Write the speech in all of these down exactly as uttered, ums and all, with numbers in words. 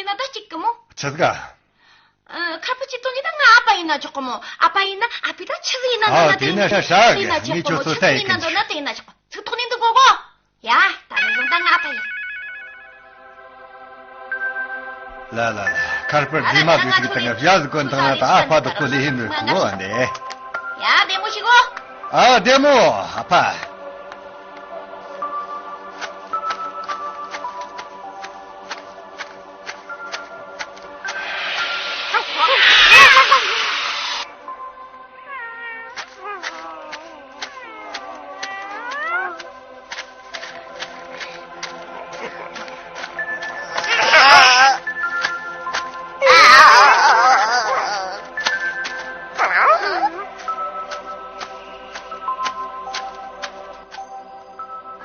ད་ལྟ་གཅིག་གི་མོ། ཆི་ཟིག་ག་ཨ། ཁ་པར་གཅིག་བཏང་ནས་ད་ང་ཨ་ཕ་ཡིན་ན་ཆོག་གི་མོ། ཨ་ཕ་ཡིན་ན་ཨ་ཕས་ད་ཆི་ཟིག་ཡིན་ན། ཨ། འདོད་ན་དེ་ན་ཧྲ་ཧྲ་གི། ངས་ཁྱོད་ཚོ་ལྟ་ཡི་གི། ཆི་ཟིག་ཡིན་ན་འདོད་ན་དེ་ཡིན་ན་ཆོག། ཚིག་ཐོག་ནས་འདུག་གོ་གོ། ཡ། ད་ནི་བཟུང་ད་ང་ཨ་ཕ་ཡིན། ལ་ལ་ལ། ཁ་པར་རྫུན་མ་གི་ཞིག་དང་བྱ་ཟིག་གོན་ཐང་ན་ད་ཨ་ཕ་དུ་ཁོ་ལི་ཧི་མི་ཁུ་བོ་འདི། ཡ། བདེ་མོ་ཞིག་གོ། ཨ། བདེ་མོ་ཨ་ཕ།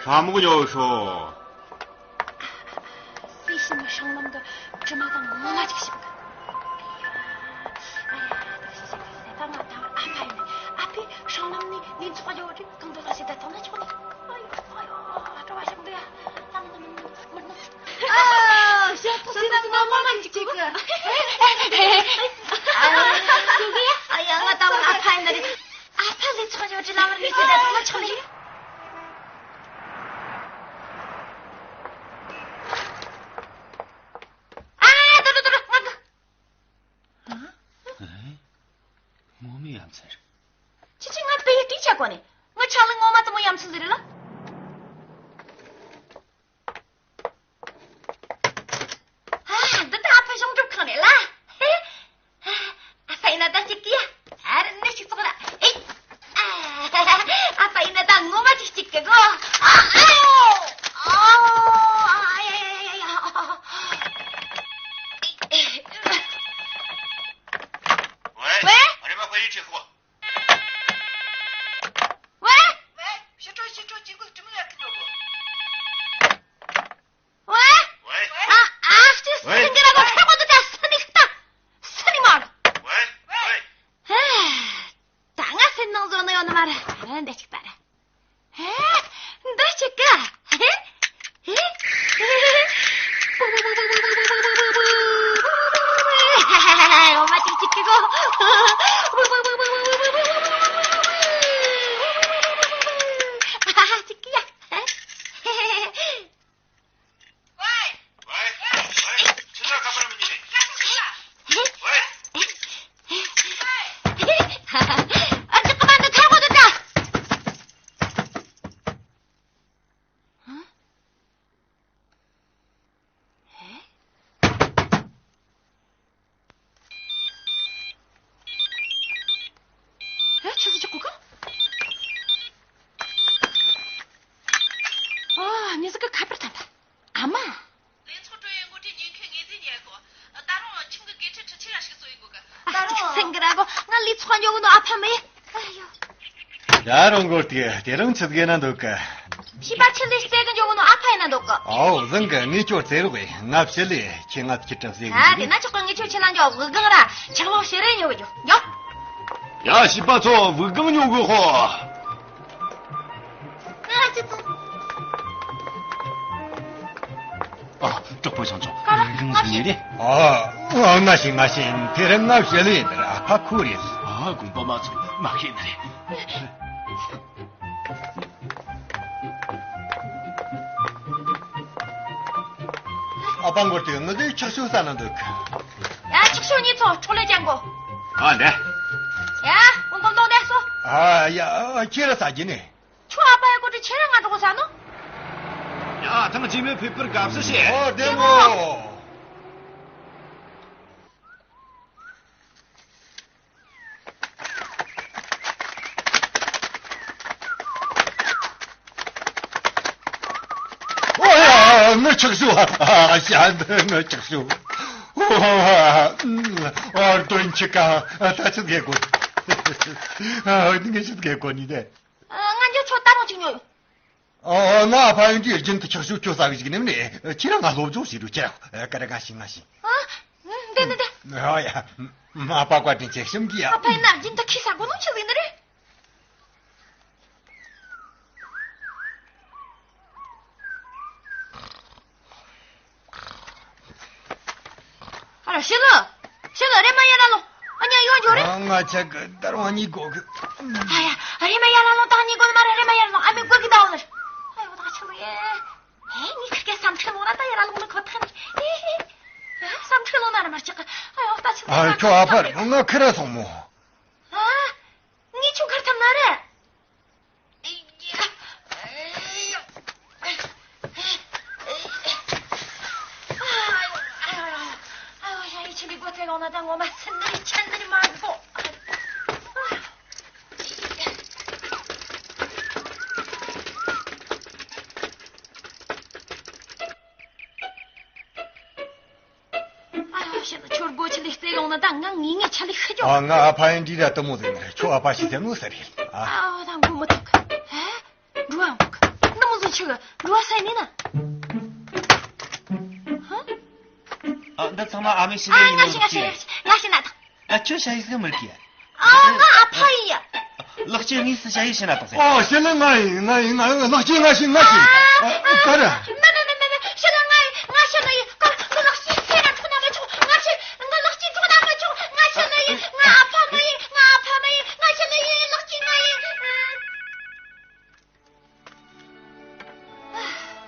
ཧྲ་མོག་ཉོ་ཤོག་སྲས་ཤིང་མི་སྲང་ལམ་དུ་དྲི་མ་དང་ངོ་མ་ཅིག་ཞིག་གི། ཨ་ཡ། ད་ཞིག་ཞིག་ད་ང་ད་ཨ་ཕ་ཡིན། ཨ་ཕས་སྲང་ལམ་ནས་ལས་ཚོགས་ཡོད་རེད། གང་དུ་ལ་ཞིག་ད་ཐང་ན་ཆོག་ནི། ཨ་ཡོ་ཨ་ཡོ། སྤྲོ་བ་ཞིག་འདུག་ཡ། ད་མི་འདུག་མི་འདུག་མི་འདུག་ཨ། ཞག་ཐོག་སྲིད་ན་ངོ་མ་ཅིག་ཅིག་གི། ཨ་ཡ། ང་ད་ཨ་ཕ་ཡིན་ན་རེད། ཨ་ཕ་ལས་ཚོགས་ཡོད་རེད། ལམ་བར་ལས་ཚོགས་ད་ཐང་ན་ཆོག་ནི། ཨ། ཏོ་ཏོ་ཏོ་ཏོ། ང་གི། ཨ། ཨེ། ངོ་མ་ཡ་མཚན་རེད། ཁྱེད་ཀྱིས་ང་དཔེ་ཡིས་བྲིས་བྱ་གོ་ནས། ང་ཆགས་ལ་ངོ་མ་དེ་མོ་ཡ་མཚན་ཟིག་རེད་ལ། ཨ། འདི་ད་ཨ་ཕ་གཞུང་སྒྲུབ་ཁང་རེད་ལ། ཧེ། ཨ་ཕ་ཡིན་ན་ད་ཅིག་གི་ཡ། ཨ་རི་ནི་ཞིག་ཙོག་ར། ཨེ། ཨ་ཕ་ཡིན་ན་ད་ངོ་མ་ཅིག་ཅིག་གི་གོ། ཨ་ཨ་ཨ་ཡ་ཡ་ཡ་ཡ། ཝེ། ཝེ། ཨ་རེ་མ་ཁོ་ཡིན་ཅིག་ཁོ། ཝེ། ཝེ། ཕྱི་དྲོ་ཕྱི་དྲོ་ཅིག་གུ་དྲི་མི་ཡ་ཁི་ནོ་གོ། ཝེ། ཝེ། ཨ་ཨ་ཅི། ཝེ། སེང་གེ་ར་གོ་ཁ་གོ་དུ་ད་སི་ནི་ཁ་ད་སི་ནི་མ་གོ། ཝེ། ཝེ། ཧེ། ད་ང་སེམས་ནང་བཟོ་ནི་ཡོད་ནི་མ་རེད། འདི་གཅིག་པ་རེད། ཧེ། འདི་གཅིག་ག་ཧེ། ཧེ། འོ་མ་གཅིག་གཅིག་གི་གོ། ཨ་གཅིག་གི་ཡ། ཝེ། ཝེ། ཝེ། ཕྱི་ལ་ཁ་པར་མི་ཉན། ཝེ། ཨ་ཅག་གི་མ་འདི་ཁ་བོ་འདི་ད། ཧ། ཧེ། ཨེ། ཆི་ཟིག་ཅིག་གོ་གི། ཨ། མྱི་ཟིག་གི་ཁ་པར་ཐོན་ཐལ། ཨ་མ། ལས་ཚོགས་སྤྲོ་ཡས་ངོ་སྤྲོད་ཉིན་མཁན་ངེས་ཟིན་ཉན་གོ། ད་རུང་ཁྱིམ་གི་སྐད་འཕྲིན་འཕྲུལ་ཆས་ར་ཞིག་བཟོ་ཡི་གོ་གི། ད་རུང་སེང་གེ་ར་གོ། ང་ལས་ཚོགས་ཉོ་གི་ནོ་ཨ་ཕ་མེད། ཨ་ཡོ། ད་རུང་གོ་དེ་དེ་རིང་ཆི་ཟིག་ན་འདུག་གི། ཞིག་པ་ཆི་ལས་རྩེ་གི་འཇོག་གི་ནོ་ཨ་ཕ་ཡིན་ན་འདུག་གི། ཨའོ། བཟང་གི། ངས་ཁྱོད་རྩེ་རོགས་ཡིན། ང་ཕྱི་ལས་ཁྱེད་ང་ཁྱི་ཁྲ་ཟེ་གི། ཨ། དེ་ན་ཆོག་གི། ངས་ཁྱོད་ཁྱི་ལ་འཇོག། དབུགས་ལྒང་ར་ཆག་ལོག་ཤེ་རེ་ཉོ་གི་འཇོག་འཇོག་ཡ། ཞིག་པ་ཚོ་དབུགས་ལྒང་ཉོ་གི་ཧོ། ང་ཅི་ཚོ། ཨ། གྲོགས་པོ་ཆང་ཆུང་། ཀ་ར་དབུགས་ལྒང་ང་ཟེར་ནི་རེད། ཨ། ང་ཤེས་ང་ཤེས། དེ་རིང་ང་ཕྱི་ལས་ཡིན་ད་ར། ཨ་ཕ་ཁུ་རེད། ཨ། དགོངས་པ་མ་ཚོམས། མ་ཤེས་ནི་རེད། ཨ་ཕ་མགོ་དེ་ངུ་ཟིག་ཆག་ཤུ་ས་ན་འདུག་ཡ། ཆག་ཤུ་གཉིས་ཚོ་འཕྲོ་ལས་ཅན་གོ། ཨ་འདྲ། ཡ། མགོ་མགོ་མདོག་བསྡད་སོ། ཨ་ཡ། ཁྱེད་ར་ས་གྱི་ནས། ཁྱོད་ཨ་ཕ་ཡ་གོ་དྲི་ཁྱེད་ར་ང་འགྲོ་གོ་ས་ནོ། ཡ། ཐང་ཅི་མེད་ཕེབས་པར་དགའ་བསུ་ཞུ། ཨོ་བདེ་མོ། ཨོ་ཡ། ངའི་ཆག་ཤུ། ཨ་ཤ། ངའི་ཆག་ཤུ། ཨོ་ཨ་དོན་ཆི་ཀ། ད་ཆི་གེ་གོ། ངས་ཆི་གེ་གོ་ནི་དེ། ང་འཇོག་ཆོག་ད་རུང་ཅིག་ཉོ་ཡོང་། ཨོ། ང་ཨ་ཕ་ཡིན་དུས་རྒྱུན་དུ་ཆག་ཤུ་ཁྱོད་ཟ་གི་ཞིག་ནེམ་ནས། ཁྱེད་རང་ང་སློབ་སྦྱོང་བྱེད་རོགས་ཁྱེད་རང་། ཀ་ར་གང་ཞིག་ང་ཞིག་ཨ། འདི་འདི་འདི། ཨོ་ཡ། ཨ་ཕ་བཀའ་དྲིན་ཆེ། ཞིམ་གི་ཡ། ཨ་ཕ་ཡིན་ན་རྒྱུན་དུ་ཁྱི་ཟ་གོ་ནོ་ཆི་ཟིག་ནི་རེད། ཞི་ལུ། ཞི་ལུ། རེམ་མ་ཡར་ལ་ལོངས། ཨ་ཉ་ཡོང་འཇོག་རེད། ང་ཆ་གི་ད་རུང་གཉིད་ཁུག་གི། ཨ་ཡ། རེམ་མ་ཡར་ལ་ལོངས། ད་གཉིད་ཁུག་ནི་མ་རེད། རེམ་མ་ཡར་ལ་ལོངས། ཨ་མའི་སྒུག་གི་ད་ལོངས། ཨ་ཡོ། ད་ཆི་ལུ་ཡེ། ཨེ། ངས་ཁིར་ཀའི་སེམས་ཁྲལ་ལོངས་ན་ད་ཡར་ལ་ལོངས་ནི་ཁོ་ཐག་རེད། ཨེ། སེམས་ཁྲལ་ལོངས་ན་ར་མ་ཅིག་ཨ་ཡོ། ད་ཆི་ལུ་ཡེ། ཨ། ཁྱོད་ཨ་ཕ་རེད། ང་ཁིར་ར་སོང་མོ། ཨ། ངས་ཁྱོད་ཁུར་ཐུབ་ན་རེད། ཨ་ཡོ། ཞི་ལུ། ཁྱོད་སྒོ་ཕྱི་ལས་རྩེ་ཡོང་ན་ད་ང་ངེས་ངེས་ཆ་ལས་ཤི་རྒྱུ། ཨ། ང་ཨ་ཕ་ཡིན་འདྲི་ར་དུ་མོ་ཟེར་ནི་རེད། ཁྱོད་ཨ་ཕ་ཞིག་ཟེར་ནོ་ཟེར་རེད། ཨ། ཨ། ད་མགོ་མི་ཐུག་ཨ། འགྲོ་ཨ་འགྲོ། ནི་མོ་ཟིན་ཆུ་གི་འགྲོ་ཨ་ས་ཡིན་ན། ཧ། ཨ། འདི་ཚང་མ་ཨ་མའི་ཞི་ལུ་ཡིན་ནོ་ལགས་ཀྱི། ང་ཞི་ན་ད། ཨ། ཁྱོད་ཞ་ཡི་ཟིག་མི་རིག་གི། ཨ། ང་ཨ་ཕ་ཡིན། ལགས་ཀྱི། ངས་སུ་ཞ་ཡི་ཤི་ན་དང་ཟེར། ཨོ། ཞི་ལུ་ང་ཡིན། ང་ཡིན། ང་ཡིན། ལགས་ཀྱི། ང་ཤི། ང་ཤི། ཨ། ག་རེ། ན་ན་ན་ན་ན། ཞི་ལུ་ང་ཡིན། ང་ཞི་ལུ་ཡིན། ཀ། ང་ལགས་ཀྱི་ཚེ་ར་འཕྲོག་ན་མི་ཆོག་ང་ཞི། ང་ལགས་ཀྱི་འཕྲོག་ན་མི་ཆོག་ང་ཞི་ལུ་ཡིན། ང་ཨ་ཕ་མ་ཡིན། ང་ཨ་ཕ་མ་ཡིན། ང་ཞི་ལུ་ཡིན། ལགས་ཀྱི་ང་ཡིན།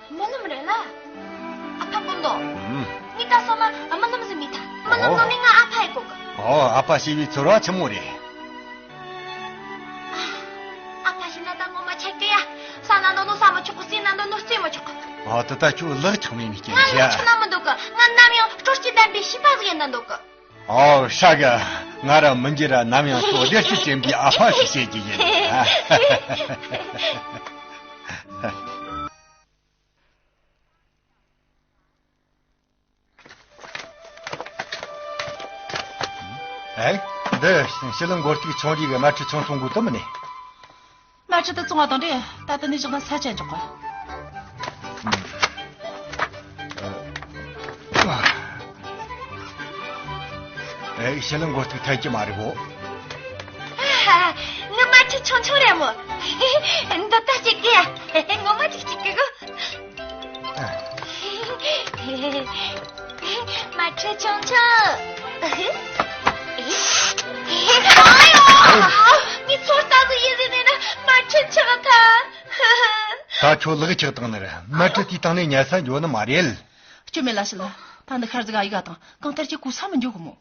རྨི་ལམ་རེད་ལ། ཨ་ཕ་དཀོན་མདོག་ཨུམ། ངས་ད་སོང་ན་རྨི་ལམ་ཟིག་རྨིས་ཐལ། རྨི་ལམ་ནང་ནས་ང་ཨ་ཕ་ཡི་གོ་གི། ཨོ། ཨ་ཕ་ཤི་བའི་ཚོར་བ་ཆི་མོ་རེད། ཨ་ཕ་ཤི་ན་ད་ངོ་མ་ཆད་གི་ཡ། ཟ་ན་འདོད་ནོ་ཟ་མི་ཆོག་གི། རྩེ་ན་འདོད་ནོ་རྩེ་མི་ཆོག་གི། ཨོ། དེ་ད་ཁྱོད་ལག་ཆགས་མེད་ནི་རྐྱེན་ང་བྱས། ལག་ཆགས་ན་མི་འདོད་གི། ང་ནམ་ཡང་སྤྲོ་སྐྱིད་ལྡན་པའི་བྱིས་པ་ཟིག་ཡིན་ན་འདོད་གི། ཨོ། ཧྲ་གི། ང་ར་མི་འགྱུར་ར་ནམ་ཡང་ཁྱོད་བདེ་སྐྱིད་ཅན་པའི་ཨ་ཕ་ཞིག་བྱེད་ཀྱི་ཡིན། ཨེ། འདི་ཞི་ལུ་མགོ་སྟུག་ཆུང་རིགས་ཀྱི་དམར་ཁྲིད་ཆུང་ཆུང་གོ་དུ་མི་ནི། དམར་ཁྲིད་དུ་བཙོང་བ་དང་འདྲེ། ད་ལྟ་ནས་བཞག་ན་ས་ཆ་འཇོག་པ། ཨེ། ཞི་ལུ་མགོ་སྟུག་ཐད་ཀྱི་མ་རེད་གོ། ངི་དམར་ཁྲིད་ཆུང་ཆུང་རེད་མོ། འདི་ལྟ་ཅིག་གི་ཡ། ངོ་མ་ཅིག་ཅིག་གི་གོ། དམར་ཁྲིད་ཆུང་ཆུང་། ཨ་ཡོ། ངས་ཚོད་ལྟ་ཟིག་ཡིན་ཟིན་ནས་ན་དམར་ཁྲིད་ཆགས་ཐལ། ད་ཁྱོད་ལག་ཆགས་བཏང་ནི་རེད། དམར་ཁྲིད་དེའི་སྟེང་ནས་ཉལ་ས་འགྱོ་ནི་མ་རེད། སྐྱོན་མེད་ལ་ཞི་ལུ། ད་འདི་ཤར་ཟིག་ཨ་ཡིག་ག་དང་གང་ལྟར་གྱི་གོ་ས་མི་འཇོག་གི་མོ།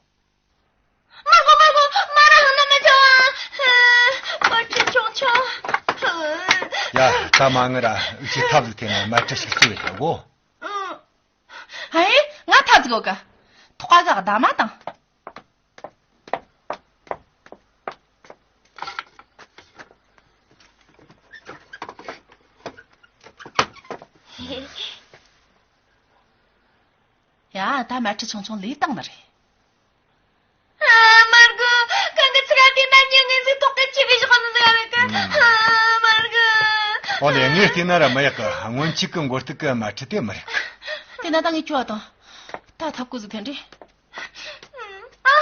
མར་གོ། མར་གོ། མ་ར་ཧ་ན་མི་ཆོག་ཨ། དམར་ཁྲིད་ཆུང་ཆུང་། ཡ། ད་མ་ངི་ར་ཅི་ཐབས་ཟིག་ཐེ་ན་དམར་ཁྲིད་ཞིག་གསོ་ཡི་ཐལ་གོ། ཨེ། ང་ཐབས་ཟིག་གོ་གི། ཐོག་ག་གི་ད་མ་དང་། ཡ། ད་དམར་ཁྲིད་ཆུང་ཆུང་ལས་བཏང་ནི་རེད། ཨ། མར་གོ། གང་གི་ཚིག་དེ་ན་ཉེ་ངན་ཟིག་ཐོག་གི་ཆི་བི་ཞོག་ནི་ཟིག་རེད་གི། ཨ། མར་གོ། ཨོ་ལེ། ངས་བལྟས་ན་ར་མི་ཡག་གི། སྔོན་ཆད་གི་མགོ་སྟུག་གི་དམར་ཁྲིད་དེ་མི་རེད། དེ་ན་ད་ངས་ཁྱོད་དང་ད་ཐབས་བཀོད་ཟིག་འཐེན་རེ། ཨ།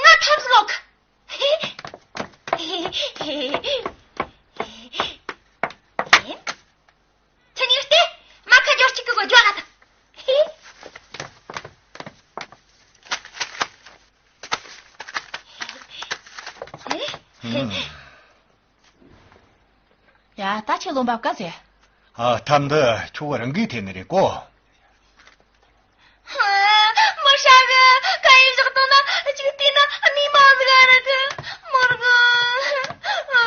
ང་ཐབས་ཟིག་ཡོད་གི། ཁྱེད་གཉིས་ལྟོས། མ་ཁ་རྒྱོ་གཅིག་གི་སྒོ་རྒྱོ་ན་ད། ཨུམ། ཡ། ད་ཁྱེད་བློ་འབབ་ག་ཟེ། ཨ། ཐབས་འདི་ཁྱོད་རང་གིས་འཐེན་ནི་རེད་གོ། ཧ། མོ་ཧྲ་གི། ག་ཡེ་བཞག་བཏང་ན་གཅིག་བལྟས་ན་རྨས་མ་ཟིག་ར་གི། མོར་གི།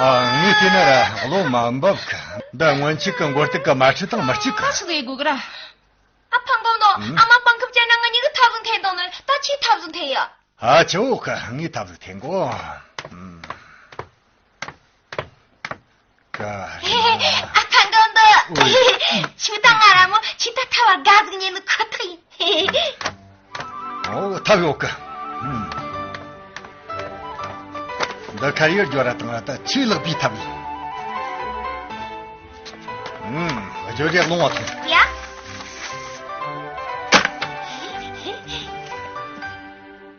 ཨ། ངས་བལྟས་ན་ར་བློ་མ་འབབ་གི། འདི་སྔོན་ཆད་གི་མགོ་སྟུག་གི་དམར་ཁྲིད་དང་མི་གཅིག་གི། ཁ་ཆི་ཟིག་ཡེ་དགོས་གི་ར། ཨ་ཕ་མགོ་ནོ། ཨ་མ་པང་ཁབ་ཅན་ན་ང་གཉིས་གི་ཐབས་ཟིག་འཐེན་བཏང་ནི། ད་ཁྱེད་ཐབས་ཟིག་འཐེན་ཡ། ཨ། ཆི་འོ་གི། ངས་ཐབས་ཟིག་འཐེན་གོ། ཨུམ། ག་རེ། ཨ་ཕ་མགོ་འདོགས། ཁྱོད་ད་ང་ར་མོ། ཁྱོད་ད་ཐབས་བར་དགའ་ཟིག་ཉན་ནི་ཁོ་ཐག་ཡིན། ཨོ། ཐབས་ཡོད་གི། ཨུམ། འདི་ཁ་ཡར་རྒྱོ་ར་བཏང་ར། ད་ཆེས་ལེགས་པའི་ཐབས་ཡིན། ཨུམ། རྒྱོ་རེ་ལོང་བ་ཐོན། ཡ།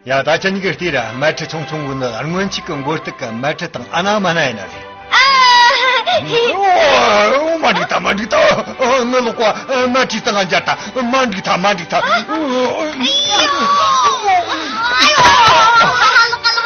ཡ། ད་ཁྱེད་གཉིས་ཀྱིས་ལྟོས་ར། དམར་ཁྲིད་ཆུང་ཆུང་གི་ནི་སྔོན་ཆད་ཀྱི་མགོ་སྟུག་གི་དམར་ཁྲིད་དང་ཨ་ན་མ་ན་ཡིན་ན་རེད། ཨ། ཨོ། མ་འགྲིག་ད། མ་འགྲིག་ད། ངའི་ལག་པ་དམར་ཁྲིད་དང་ང་འཇར་ད། མ་འགྲིག་ད། མ་འགྲིག་ད། ཨ།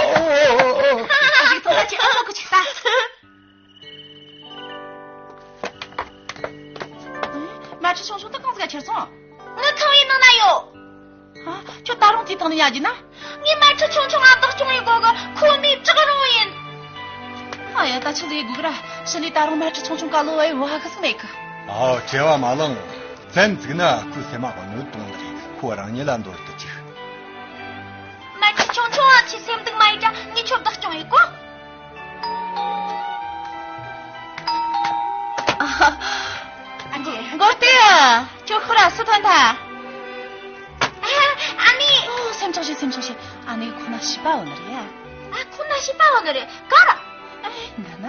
ཨོ། ཨོ། ཨོ། ཨོ། ཨོ། ཨོ། ཨོ། ཨོ། ཨོ། ཨོ། ཨོ། མལ་ཁྲི་ཆུང་ཆུང་ད་གང་ཟིག་ག་ཁྱེར་སོང་། ངའི་ཁང་བའི་ནང་ན་ཡོད། ཨ། ཁྱོད་ད་རུང་དེའི་སྟེང་ནས་ཉལ་གྱི་ན། ངའི་མལ་ཁྲི་ཆུང་ཆུང་ང་བདག་སྐྱོང་ཡེད་དགོས་གི། ཁོ་མོའི་བྲག་རོང་ཡིན། ཨ་ཡ། ད་ཆི་ཟིག་དགོས་གི་ར། ཞི་ལི་ད་རུང་མལ་ཁྲི་ཆུང་ཆུང་ག་ལོ་བའི་བ་གི་ཟིག་མེད་གི། ཨོ། བྲེལ་བ་མ་ལངས། བཙན་ཚིག་ན་ཁོའི་སེམས་མ་གནོད་གཏོང་ནི་རེད། ཁོ་རང་ཉིད་ལ་འདོད་དུ་ཅིག། མལ་ཁྲི་ཆུང་ཆུང་ང་ཆི་སེམས་སྡུག་མ་ཡིན་དྲ། ངས་ཁྱོད་བདག་སྐྱོང་ཡེད་གོ། ཨ། མགོ་བཏེག་ཨ། ཁྱོད་ཤོག་ར། སུ་ཐོན་ཐལ། ཨ། ཨ་ནེ། ཨོ། སེམས་ཆུང་བྱོས། སེམས་ཆུང་བྱོས། ཨ་ནེ་ཁོ་ན་བྱིས་པ་ཡོད་ནི་རེད་ཡ། ཨ། ཁོ་ན་བྱིས་པ་ཡོད་ནི་རེད། ག་ར། ཨེ། འདི་ན།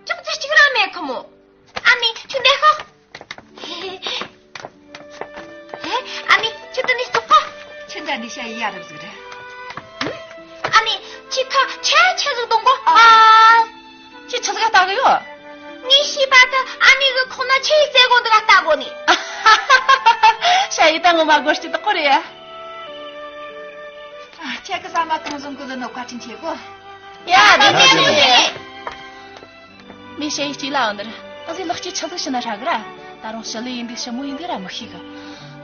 ཅོག་ཙེ་གཅིག་ར་མེད་ཁོ་མོ། ཨ་ནེ། ཁྱོད་འདིར་ཤོག། ཧེ། ཨ་ནེ། ཁྱོད་འདི་ནས་ཙོག་གོ། ཁྱོད་འདྲ་འདི་བྱ་ཡི་ཡ་རབས་ཟིག་རེད། ཨ་ནེ། ཁྱོད་ཁ་ཆེ་ཆེ་ཟིག་གཏོང་གོ། ཨ། ཁྱོད་ཆི་ཟིག་ག་ལྟ་གི་ཡོད། ངའི་བྱིས་པ་ད་ཨ་ནེ་གི་ཁོག་ན་ཆུ་ཡི་རྩེ་གོ་འདི་ག་ལྟ་གོ་ནི། བྱ་ཡི་ད་ངོ་མ་སྒོར་གཅིག་དག་གོ་རེད་ཡ། ཨ། ཁྱེད་ཀྱི་ཟ་མ་གང་བཟང་གི་ལ་ནོ། བཀའ་དྲིན་ཆེ་གོ། ཡ། ཡ། བདེ་མོ་བདེ་མོ་བདེ་མོ། མོ། མོ་ཞ་ཡི་གཅིག་ལ་འོང་ནི་ར། ད་ཟིག་ལག་གཅིག་ཆི་ཟིག་བྱིན་ན་ཧྲ་གི་ར། ད་རུང་ཞི་ལི་ཡིན་འདུག་ཞི་མོ་ཡིན་འདུག་ར་མི་ཤེས་གི།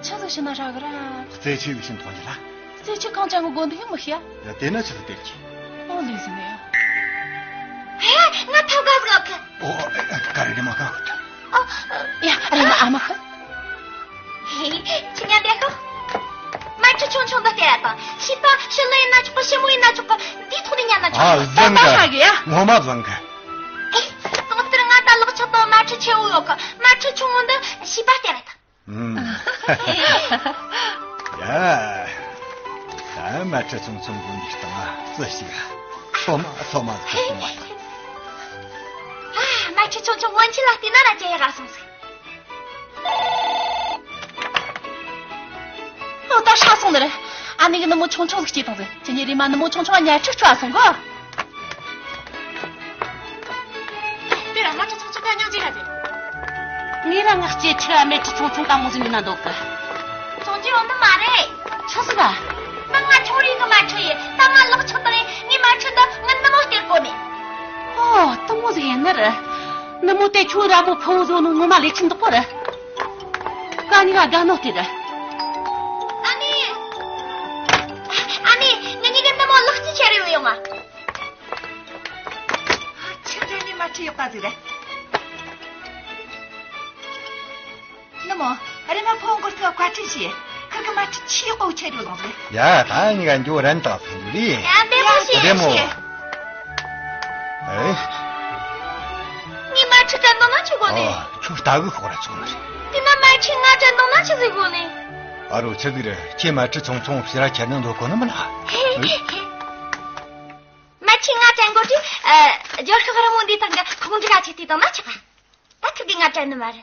ཆི་ཟིག་བྱིན་ན་ཧྲ་གི་ར། རྩེ་ཆུ་ཟིག་བྱིན་ཐོངས་ཀྱི་ལ། རྩེ་ཆུ་གང་ཅན་གི་དགོས་འདུག་ཡང་མི་ཤེས་ཡ། ཡ། དེ་ན་ཆི་ཟིག་སྟེར་གྱི། ཨོ། ལུས་ཟིན་ནས་ཡ། ཧེ། ང་ཐབ་ག་ཟིག་ཡོད་གི། ཨོ། ཨོ། ཨེ། ག་རེ་རེད་མ་ག་གི་ཐབ། ཨོ། ཡ། རེ་མ་ཨ་མ་ཤི། ཧེ། ཁྱེད་ཉལ་བསྡད་ཤོག། མལ་ཁྲི་ཆུང་ཆུང་འདི་སྟེར་ར་དང་། བྱིས་པ་ཞི་ལི་ཡིན་ན་ཆོག་གི། ཞི་མོ་ཡིན་ན་ཆོག་གི། འདིའི་ཐོག་ནས་ཉལ་ན་ཆོག་གི། ཨ། བཟང་གི། ད་ཧྲ་གི་ཡ། ངོ་མ་བཟང་གི། ཨེ། གང་ལྟར་ང་ད་ལག་ཆགས་དང་མལ་ཁྲི་ཆེ་བོ་ཡོད་གི། མལ་ཁྲི་ཆུང་བོ་འདི་བྱིས་པ་སྟེར་ར་དང་། ཨུམ། ཡ། ད་མལ་ཁྲི་ཆུང་ཆུང་བོ་འདི་སྟེང་ང་རྩི་ཞིག་ར། ཚོད་མ་ཚོད་མ་ཟིག་གཏོང་བ་དང་། ཨ། མལ་ཁྲི་ཆུང་ཆུང་སྔོན་ཆད་ལ་བལྟས་ན་ར་ཇེ་ཡག་ག་སོང་ཟིག། ཨོ། ད་ཧྲ་སོང་ནི་རེད། ཨ་ནེ་གི་ནུ་མོ་ཆུང་ཆུང་ཟིག་སྐྱེས་བཏང་ཟིག། ཁྱེད་གཉིས་རེམ་མ་ནུ་མོ་ཆུང་ཆུང་ང་ཉལ་ཁྲི་སྤྲོད་སོང་གོ། དེ་ར་མལ་ཁྲི་ཆུང་ཆུང་ག་ཉག་ཅིག་ར་ཟེར། ངས་ར་ང་སྐྱེ་ཆུ་ཨ། མལ་ཁྲི་ཆུང་ཆུང་ད་མོ་ཟིག་མིན་ན་འདོད་གི། ཆུང་ཆུང་འོ་འདི་མ་རེད། ཆི་ཟིག་ག། ད་ང་ཆུང་རིང་གི་མལ་ཁྲི་ཡིན། ད་ང་ལག་ཆགས་དང་རིང་ངའི་མལ་ཁྲི་འདི་ངའི་ནུ་མོ་སྟེར་གོ་ནི། ཨོ། དེ་མོ་ཟིག་ཡིན་ནི་རེད། ནུ་མོ་དེ་ཁྱོད་ར་མོ་ཕུ་བོ་བཟོ་ནོ་ངོ་མ་ལས་ཆི་འདུག་གོ་རེད། ཀ་ནི་ག་དགའ་ནོ་དེ་རེད། ཨ་ནེ། ཨ་ནེ། ངེད་གཉིས་ཀྱི་ནུ་མོ་ལག་གཅིག་ཁྱེར་རེ་ཡོང་ང་། ཆི་འདྲ་ནི་མལ་ཁྲི་ཡག་པ་ཟིག་རེད། ནུ་མོ། རེམ་མ་ཕུ་བོ་མགོ་ཐོག་བཀའ་དྲིན་ཆེ། ཁི་གི་མལ་ཁྲི་ཆེས་ཡག་པོ་ཁྱེར་ཡོང་ལོང་རེད། ཡ། ད་གཉིས་ཀ་འགྱོ་རན་དང་ཕན་རེད། ཡ། བདེ་མོ་བྱོས། བདེ་མོ། ཨེ། ངའི་མལ་ཁྲི་དྲན་ནོ་ན་ཆི་དགོས་ནི། ཨོ། ཁྱོད་ལྟ་གི་ཤོག་ར་ཆུང་ནི་རེད། དེ་ན་མལ་ཁྲི་ང་དྲན་ནོ་ན་ཆི་ཟིག་དགོས་ནི། ཨ་རོ། ཆི་ཟིག་རེད། ཁྱེད་མལ་ཁྲི་ཆུང་ཆུང་ཕྱིར་ར་ཁྱེར་ནི་འདོད་གོ་ནི་མིན་ན། ཧེ་ཧེ་ཧེ། མལ་ཁྲི་ང་དྲན་དགོས་དུས། ཨ། རྒྱབ་ཤོག་རི་མོ་འདི་སྟེང་གི་ཁོག་འདྲི་ག་ཆེ་དེ་དང་ན་ཆག་ག། ད་ཁི་གིས་ང་དྲན་ནི་མ་རེད།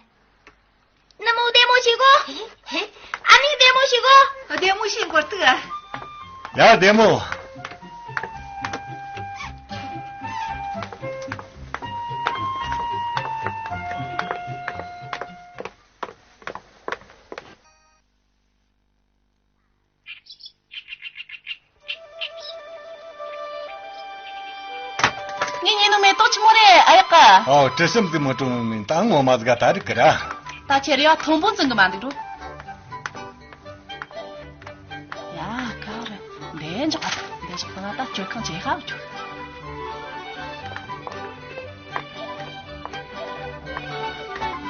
ནུ་མོ་བདེ་མོ་བྱོས་གོ། ཧེ་ཧེ། ཨ་ནེ་བདེ་མོ་བྱོས་གོ། བདེ་མོ་བྱོས། མགོ་བཏུག་ཨ། ཡ། བདེ་མོ། ངའི་ཉེ་ནུ་མེ་ཏོག་ཆི་མོ་རེད། ཨ་ཡག་ག། ཨོ། དྲི་ཞིམ་ཟིག་མི་སྤྲོ་མིན། ད་ངོ་མ་ཟིག་ག་ད་རིག་གི་ར། ད་ཁྱེད་རེ་བ་མཐོན་པོ་འཛིན་གི་མ་འདུག་རོ། ཡ། ག་རེ། འདི་འཇོག་ག། འདི་འཇོག་ད་ང་ད་སྤྱོད་ཁང་ཆེ་ཧ་འཇོག།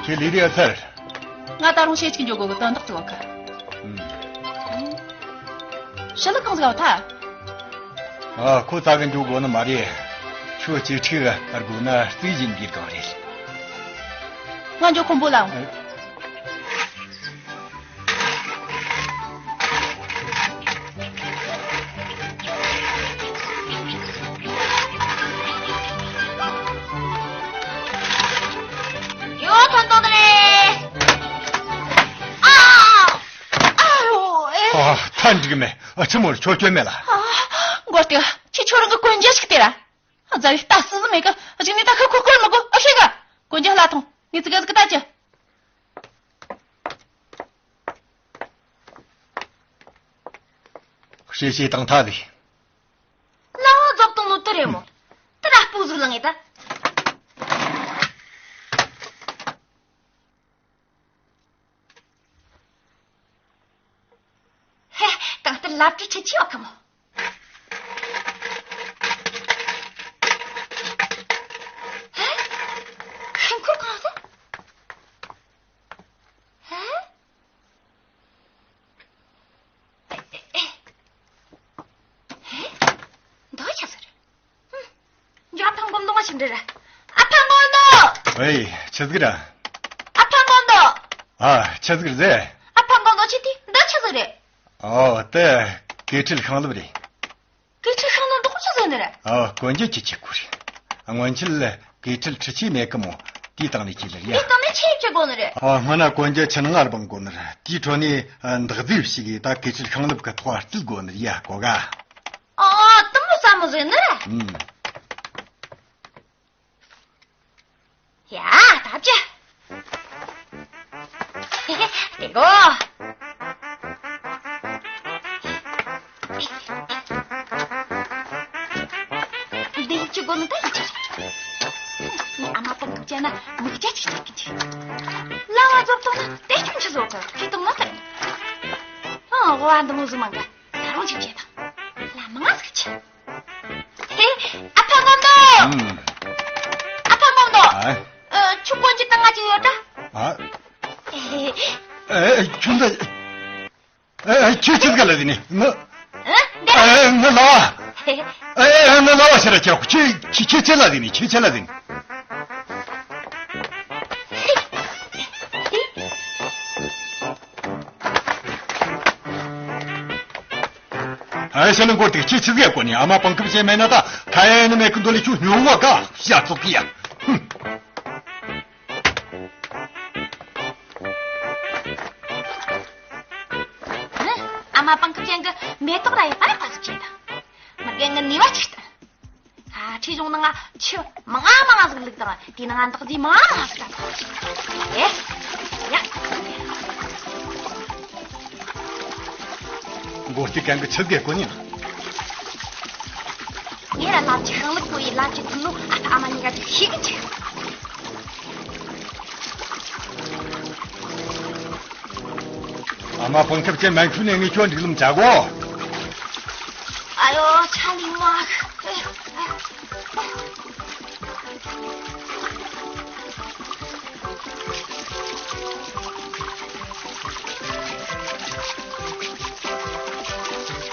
ཁྱེད་ལི་རི་ཨ་ཚར། ང་ད་རུང་ཤེས་ཅིག་འཇོག་དགོས་གི། དོན་དག་ཅིག་ཡོད་གི། ཨུམ། ཞི་ལི་གང་ཟིག་ཡོད་ཐལ། ཨ། ཁོ་ཙ་གི་འཇོག་དགོས་ནི་མ་རེད། ཁྱོད་ཅི་ཁྲིག་དགོས་ན་རྩིས་བཞིན་འདིར་གང་རེད། ང་འཇོག་ཁོམ་པོ་ལ། ཨ། ཡོ། ཐོན་ཐོན་དེ་རེད། ཨ། ཨ་ཡོ། ཨེ། ཨ། ཐན་འགྲིག་མེད། ཨ། ཆི་མོ་རེད། ཁྱོད་སྐྱོན་མེད་ལ། ཨ། མགོ་སྟེ། ཁྱེད་ཁྱོད་རང་གི་གོན་རྒྱུ་ཞིག་སྟེར་ར། རྫ་རིགས་ལྟ་སྲིད་ཟིན་མེད་གི་གཞུག་ནས་ད་ཤི་ཁོ་ཁོར་མི་དགོས་ཨ་ཤེས་ག་གོན་རྒྱུ་ལ་ཐོང་ངས་ཙི་ག་ཟིག་ལྟ་ཅི། ཤེས་ཤེས་དང་ཐ་རེད། ལ་བ་རྫོབ་དང་ལོ་དུ་རེད་མོ། དུ་ར་སྤུ་ཟིག་ལ་ངེས་ད། ཧེ། གང་ལྟར་ལབ་ཀྲི་ཁྲི་ཆེ་བ་ཁ་མོ། ཧེ། ཤིང་ཁུར་གང་ཟེ། ཧེ། ཧེ། འདོ་ཆ་ཟེར། འཇོག་ཐང་གོམ་དོང་ཞིག་འདྲི་ར། ཨ་ཕ་ངོ་ནོ། ཨེ། ཆི་ཟིག་ར། ཨ་ཕ་ངོ་ནོ། ཨ། ཆི་ཟིག་རེད། ཨ་ཕ་ངོ་ནོ་ཆི་དེ་འདི་ཆི་ཟིག་རེད། ཨོ་དེ། སྐེ་ཁྲིད་ཤིང་ལེབ་རེད། སྐེ་ཁྲིད་ཤིང་ནོ་འདི་ཆི་ཟིག་ནི་རེད། ཨོ་གོན་རྒྱུ་ཆི་ཆི་ཁུ་རེད། སྔོན་ཆད་སྐེ་ཁྲིད་ཁྲི་ཆི་མེད་གི་མོ། དེའི་སྟེང་ནས་ཁྱེད་ལ་ཡ། དེའི་སྟེང་ནས་ཆི་ཆི་གོ་ནི་རེད། ཨོ་སྔོན་ན་གོན་རྒྱུ་ཆི་ནང་ང་ར་བང་གོ་ནི་རེད། དེའི་ཁྲོད་ནས་འདག་རྫས་ཞིག་གིས་ད་སྐེ་ཁྲིད་ཤིང་ལེབ་གི་ཐོག་བར་བརྩིས་གོ་ནི་རེད་ཡ་གོ་ག་ཨ། དུམ་བུ་ཟབ་མོ་ཟེར་ནི་རེད། ཨུམ། ཡ། ད་ཅི། དེ་གོ། འདི་ཡིན་གཅིག་གོ་ནི་ད་ཡིན་གཅིག་ངས་ཨ་མ་དང་གཅིག་བྱས་ན་མིག་རྒྱ་གཅིག་སྟེར་གི་འདུག་ལ་བ་རྫོབ་བཏང་ན་དེ་ཁྱོད་ཆི་བཟོ་གི་ཁྱེད་དང་ང་ལྟར། ཨང་། དབུ་བ་འདི་མོ་ཟིག་མང་གི་ད་རུང་ཅིག་བྱེད་དང་། ལ་མང་ཟིག་ཆི། ཧེ། ཨ་ཕ་ངོ་མདོ། ཨུམ། ཨ་ཕ་ངོ་མདོ། ཨ། ཨ། ཁྱོད་གོན་རྒྱུ་དང་ང་ཅིག་ཡོད་ད། ཨ། ཧེ། ཨེ། ཁྱོད་འདི། ཨེ། ཁྱོད་ཆི་ག་ལ་ཟིན་ནི་ང་། ཨ། འདི། ཨེ། ང་ལ། ཧེ། ཨེ། ང་ལ་བ་ཤ་ར་ཁྱེད་ཁྱོད་ཁྱོད་ཆི་ལ་ཟིན་ནི་ཁྱོད་ཆི་ལ་ཟིན་ནི། ཨ་ཤ་ནི་མགོ་དེ་ཁྱི་ཆི་ཟིག་གོ་ནི་ཨ་མ་པང་ཁབ་བྱས་མེད་ན་ད་ཁ་ཡན་ནི་མེད་གི་འདོད་ལི་ཁྱོད་སྨྱོ་བ་ག་ཤ་ཚོགས་གི་ཡ། ཧུམ། ཨ་མ་པང་ཁབ་ཅན་གི་མེ་ཏོག་ར་ཡི་པར་པ་ཟིག་བྱས་ད། མི་རྒན་ངི་ནུས་པ་ཅིག་ལྟ། ཨ། ཁྲིད་གཞུང་ནང་ང་ཆུ་མང་ང་མང་ང་ཟིག་བླུགས་དང་དེའི་ནང་ང་འདག་རྫས་མང་ང་མང་ང་ཟིག་བཏང་། ཨེ། ཡ། མགོ་སྟེ་གན་གི་ཆི་གེ་གོ་ཉན། ངས་ར་ལབ་ཀྱི་ཤིང་ལེབ་གོ་ཡི་ལབ་ཀྱི་ཐུབ་ནོ་ཨ་ཕ་ཨ་མ་གཉིས་ཀ་ཅིག་ཤེས་གི་ཆེ། ཨ་མ་པང་ཁབ་ཅན་མན་ཁུ་ནས་ངས་ཁྱོད་འགྲིག་ལམ་བྱ་གོ། ཨ་ཡོ་ཆ་ལི་མ། ཨ།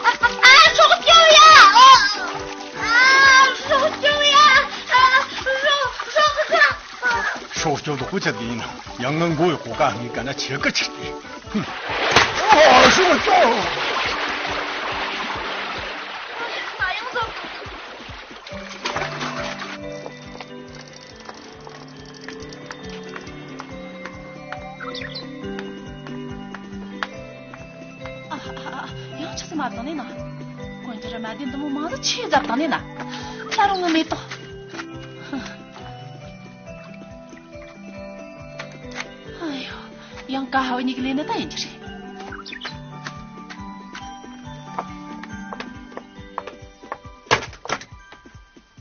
ཨ། ཨ། སྲོག་སྐྱོབ་ཡ། ཨ། ཨ། སྲོག་སྐྱོབ་ཡ། ཨ། སྲོག་སྲོག་སྲོག་སྲོག་སྐྱོབ་དོ་ཁུ་ཆ་དེ་ཡིན་ན་ཡང་ང་མགོ་ཡི་གོ་ཀ་ངའི་ག་ན་ཆེ་ཀ་ཆེ་སྟེ། ཧུམ། ཨ། སྲོག་སྐྱོབ། ང་ཡང་ཟོ། ཨ། ཨ། ཨ། ཡང་ཆི་སེ་མ་བཏང་ནས་ན། གོན་རྒྱུ་ར་མ་བདེ་འདི་མོ་མང་ཟིག་ཆི་ཟ་བཏང་ནས་ན། ད་རུང་ངི་མེ་ཏོག་ཨ་ཡོ། ཡང་ཀ་ཧ་བ་གཉིས་ཀྱི་ལས་ནི་ད་ཡིན་གྱི་རེད།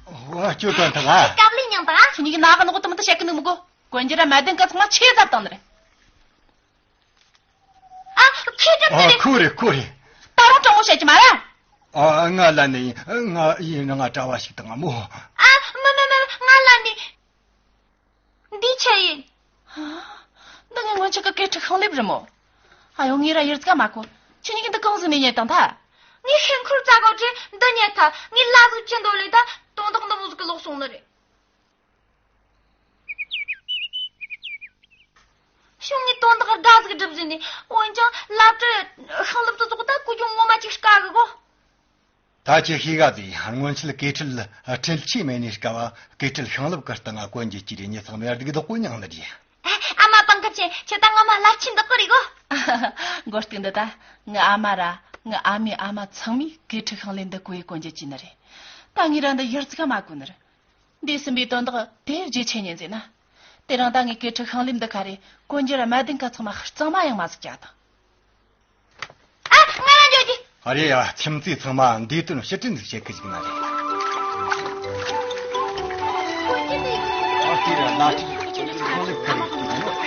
ཨོ། ཁྱོད་གང་ཐག་ཨ། སྐབས་ལས་མྱང་དང་ཨ། ཁྱེད་གཉིས་ཀྱི་ནག་གི་ནག་པོ་དུ་མི་དུ་བཤད་གི་ནི་མི་དགོས། གོན་རྒྱུ་ར་མ་བདེ་འགའ་ཚང་མ་ཆི་ཟ་བཏང་ནི་རེད། ཨ། ཁྱེད་གྲོགས་ཨ། ཀྱི་རེད། ཁོ་རེད་ཁོ་རེད། ད་རུང་དྲང་མོ་བཤད་ཀྱི་མ་རེད། ཨ། ང་ལ་ནི་ང་ཡིན་ང་གྲྭ་བ་ཞིག་དང་མོ། ཨ། མི་མི་མི་ང་ལ་ནི། འདི་ཆི་ཡིན། ཨ། འདི་ངའི་སྔོན་ཆད་ཀྱི་སྐེ་ཁྲི་ཤིང་ལེབ་རེད་མོ། ཨ་ཡོ་ངའི་ར་ཡིར་ཙ་མ་གོ། ཁྱེད་གཉིས་ཀྱིས་འདི་གང་ཟིག་ནས་རྙེད་བཏང་ཐལ། ངའི་ཤིང་ཁུར་རྩ་གོ་དྲེ་འདི་རྙེད་ཐལ། ངའི་ལ་ཟིག་ཁྱི་འདོད་ལས་ད་དོན་དག་འདི་མོ་ཟིག་གི་ལོག་སོང་ནི་རེད། ཤོང་ངས་དོན་དག་དགའ་ཟིག་སྒྲུབ་ཟིན་ནས་འོན་ཀྱང་ལབ་དྲི་ཤིང་ལེབ་ཏུ་ཙོག་ད་ཀུ་ཅུང་ངོ་མ་ཅིག་དཀའ་གི་གོ། ད་ཁྱེད་ཤེས་ག་དེ་སྔོན་ཆད་སྐེ་ཁྲིད་ཁྲིད་ཆས་མེད་ནས་དཀའ་བ་སྐེ་ཁྲིད་ཤིང་ལེབ་ཀི་སྟེང་ང་གོན་རྒྱུ་ཅི་རེད་ཉི་ཚང་མེད་རྡིག་རྡོག་པོ་མྱང་ནི་རེད། ཨ་མ་པང་ཁ་ཆེན་ཁྱེད་ད་ངོ་མ་ལབ་ཆི་འདུག་གི་རེད་གོ། མགོ་སྟེང་འདི་ད་ངའི་ཨ་མ་ར་ངའི་ཨ་མའི་ཨ་མ་ཚང་མས་སྐེ་ཁྲིད་ཤིང་ལེབ་འདི་གོ་ཡི་གོན་རྒྱུ་ཅི་ནི་རེད། ད་ངས་རང་འདི་ཡུར་ཙི་ག་མ་གོ་ནི་རེད། འདས་ཟིན་པའི་དོན་དག་དེ་རྗེས་ཆེ་ཉན་ཟེར་ན། དེ་རིང་ད་ངས་སྐད་འཕྲི་ཤིང་ལེབ་འདི་ཁ་རེ་གོན་རྒྱུ་ར་མ་བདེན་ཁ་ཚང་མ་གཙང་མ་ཡང་མ་ཟིག་བྱ་དང་། ཨ། ང་རང་འཇོག་གི། ཨ་རེ་ཡ། ཁྱིམ་མཚེས་ཚང་མ་འདས་དོན་ཕྱིར་དྲན་ཟིག་བྱེད་ཀི་ཟིག་ན་རེད། ཨ་ཁྱེད་ར་ལ་ཁྲིད་ཁྱིམ་མཚེས་ཚང་ལེབ་ཁ་རེ་ཟིག་ན་རེད།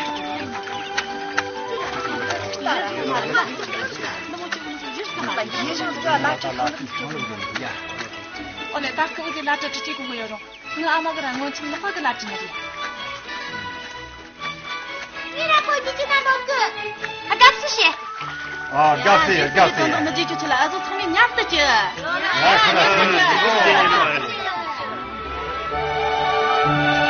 ཨོ་ལེ། ད་སྐུ་བོ་གི་བླ་གྲྭ་ཁྲི་ཆེ་གོ་མོ་ཡོད་རུང་། ངའི་ཨ་མ་གི་ར་སྔོན་ཆད་ནག་པ་གི་བླ་གྲྭ་ནས་རེད། ངའི་ར་ཁོ་ཁྱི་ཁྱི་ན་ནོ་གི། ཨ། དགའ་བསུ་བྱེད། ཨ། དགའ་བསུ་ཡ། དགའ་བསུ་ཡ། དོན་དག་མི་བརྗེད་རྒྱུ་ཆེད་ལ་ཨ་ཟོ་ཚང་མས་མཉམ་དུ་ཅི། ང་ཁྱེད་ར་ཚང་མས་མཉམ་དུ་ཅི།